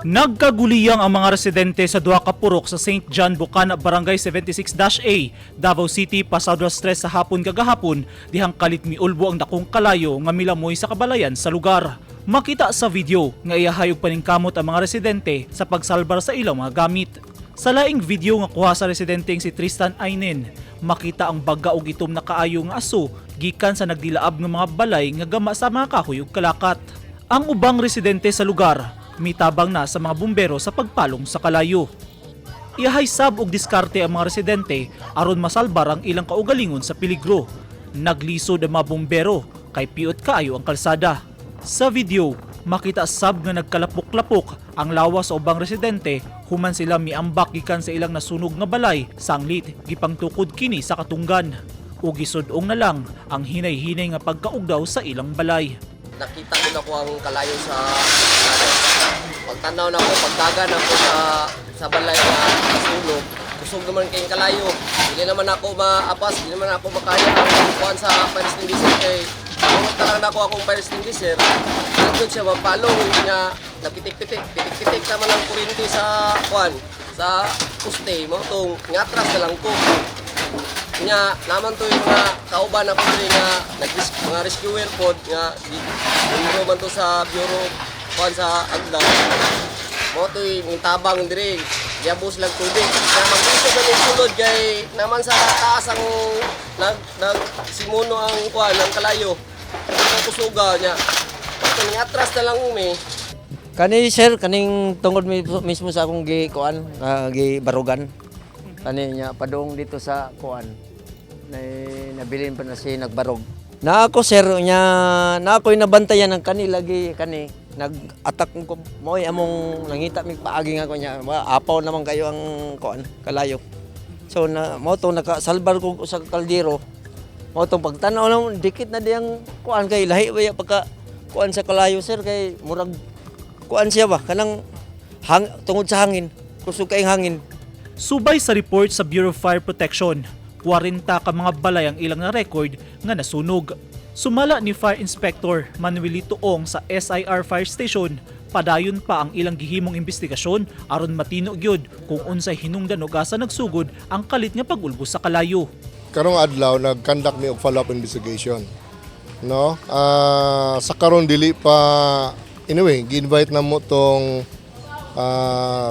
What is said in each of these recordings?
Nagkaguliyang ang mga residente sa duha ka purok sa St. John Bocana, Barangay 76-A, Davao City, pasado alas 3 sa hapon kagahapon, dihang kalit miulbo ang dakong kalayo nga milamoy sa kabalayan sa lugar. Makita sa video nga iyahay og paningkamot ang mga residente sa pagsalbar sa ilang mga gamit. Sa laing video nga kuha sa residenteng si Tristan Ainen, makita ang baga og itom na kaayo nga aso gikan sa nagdilaab nga mga balay nga gama sa mga kahoy ug kalakat. Ang ubang residente sa lugar mitabang na sa mga bumbero sa pagpalong sa kalayo. Iyahay sab og diskarte ang mga residente aron masalbar ang ilang kaugalingon sa peligro. Naglisod ang mga bumbero kay piot kaayo ang kalsada. Sa video, makita sab nga nagkalapok-lapok ang lawas sa ubang residente human sila miambak gikan sa ilang nasunog nga balay, sanglit gipangtukod kini sa katunggan. Ug gisud-ong na lang ang hinay-hinay nga pagkaugdaw sa ilang balay. Nakita ko na ko ang kalayo sa pagtanaw na ko, pagdagan ako sa balay na nasunog. Kusog naman kayong kalayo. Hindi naman ako maapas, hindi naman ako makaya ang kuan sa fire extinguisher kay tungod na lang nako akong fire extinguisher. Nandun siya mapalong nga napitik-pitik, pitik-pitik naman ang kuryente sa kuan sa poste mo tong ngatras na lang ko. Nya naman to yung mga kauban ako diri nga nag mga rescuer pod nga bumbero man to sa bureau kuan sa Agdao. Mo to'y tabang diri, giyabos lang tubig. Na maglisod na ning sulod kay naman sa taas ang nag nag simuno ang kuan ang kalayo. Ang kusuga niya. Ito atras na lang umi. Kani sir, kaning tungod mismo sa akong gi kuan, gi barugan. Kani niya padung dito sa kuan. Na nabilin pa na si nagbarog. Na ako sir nya na ako'y nabantayan ng kani lagi kani nag-attack ko mo'y among nangita mig paagi nga ko niya apaw naman kayo ang kuan kalayo. So na mo to nakasalbar ko sa kaldero. Mo tong pagtanaw lang dikit na diyang kuan kay lahi ba pagka kuan sa kalayo sir, kay murag kuan siya ba kanang hang, tungod sa hangin, kusog kay hangin. Subay sa report sa Bureau of Fire Protection, 40 ka mga balay ang ilang na record nga nasunog. Sumala ni Fire Inspector Manuelito Ong sa SIR Fire Station, padayon pa ang ilang gihimong investigasyon aron matino gyud kung unsay hinungdan ug asa nagsugod ang kalit nga pag-ulbos sa kalayo. Karong adlaw nag-conduct mi og follow-up investigation. No? Sa karon dili pa, anyway, gi-invite na mo tong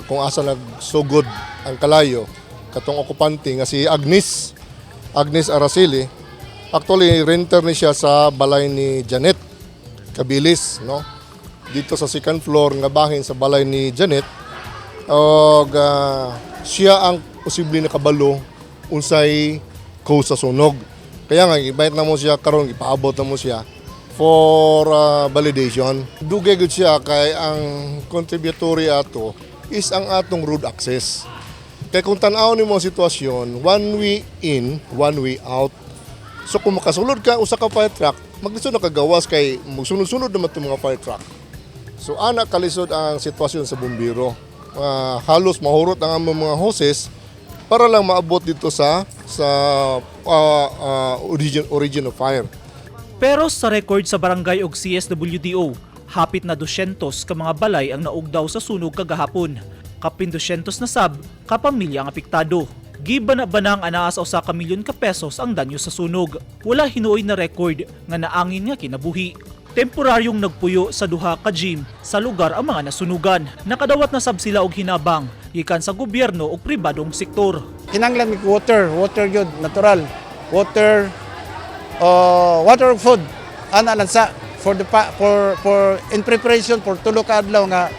kung asa nagsugod ang kalayo, katong okupante nga si Agnes Agnes Araceli. Actually, renter ni siya sa balay ni Janet Kabilis, no? Dito sa second floor nga bahin sa balay ni Janet. Og siya ang posible nakabalo unsay cause sa sunog. Kaya nga invite na mo siya karon, ipaabot na mo siya for validation. Dugay gud siya kay ang contributory ato is ang atong road access. Kay kung tan-aw nimo ang sitwasyon, one way in, one way out. So kung makasulod ka usa ka fire truck, maglisod na kagawas kay magsunod-sunod naman itong mga fire truck. So ana kalisod ang sitwasyon sa bumbero. Halos mahurot ang among mga hoses para lang maabot dito sa origin origin of fire. Pero sa record sa barangay og CSWDO, hapit na 200 ka mga balay ang naugdaw sa sunog kagahapon. Kapin 200 na sab ka pamilya ang apektado. Giba na banang anaa sa 1 ka milyon ka pesos ang danyo sa sunog. Wala hinuoy na record nga naangin nga kinabuhi. Temporaryong nagpuyo sa duha ka gym sa lugar ang mga nasunugan. Nakadawat na sab sila og hinabang gikan sa gobyerno ug pribadong sektor. Kinanglan mig water, water gyud, natural. Water, water ug food. Ana lang sa for the pa, for in preparation for tulo ka adlaw nga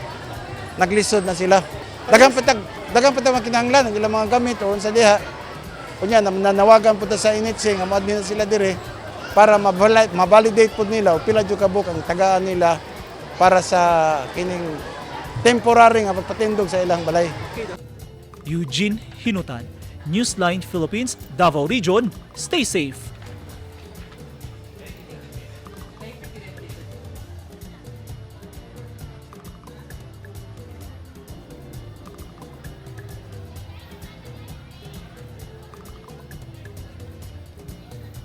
naglisod na sila. Daghan pa tag mga kinahanglan ang ilang mga gamit o unsa diha. Unya nanawagan po ta sa NHA nga moadto na sila dire para ma-validate pod nila o pila jud ka buok ang tagaan nila para sa kining temporary nga pagpatindog sa ilang balay. Eugene Hinutan, Newsline Philippines, Davao Region. Stay safe.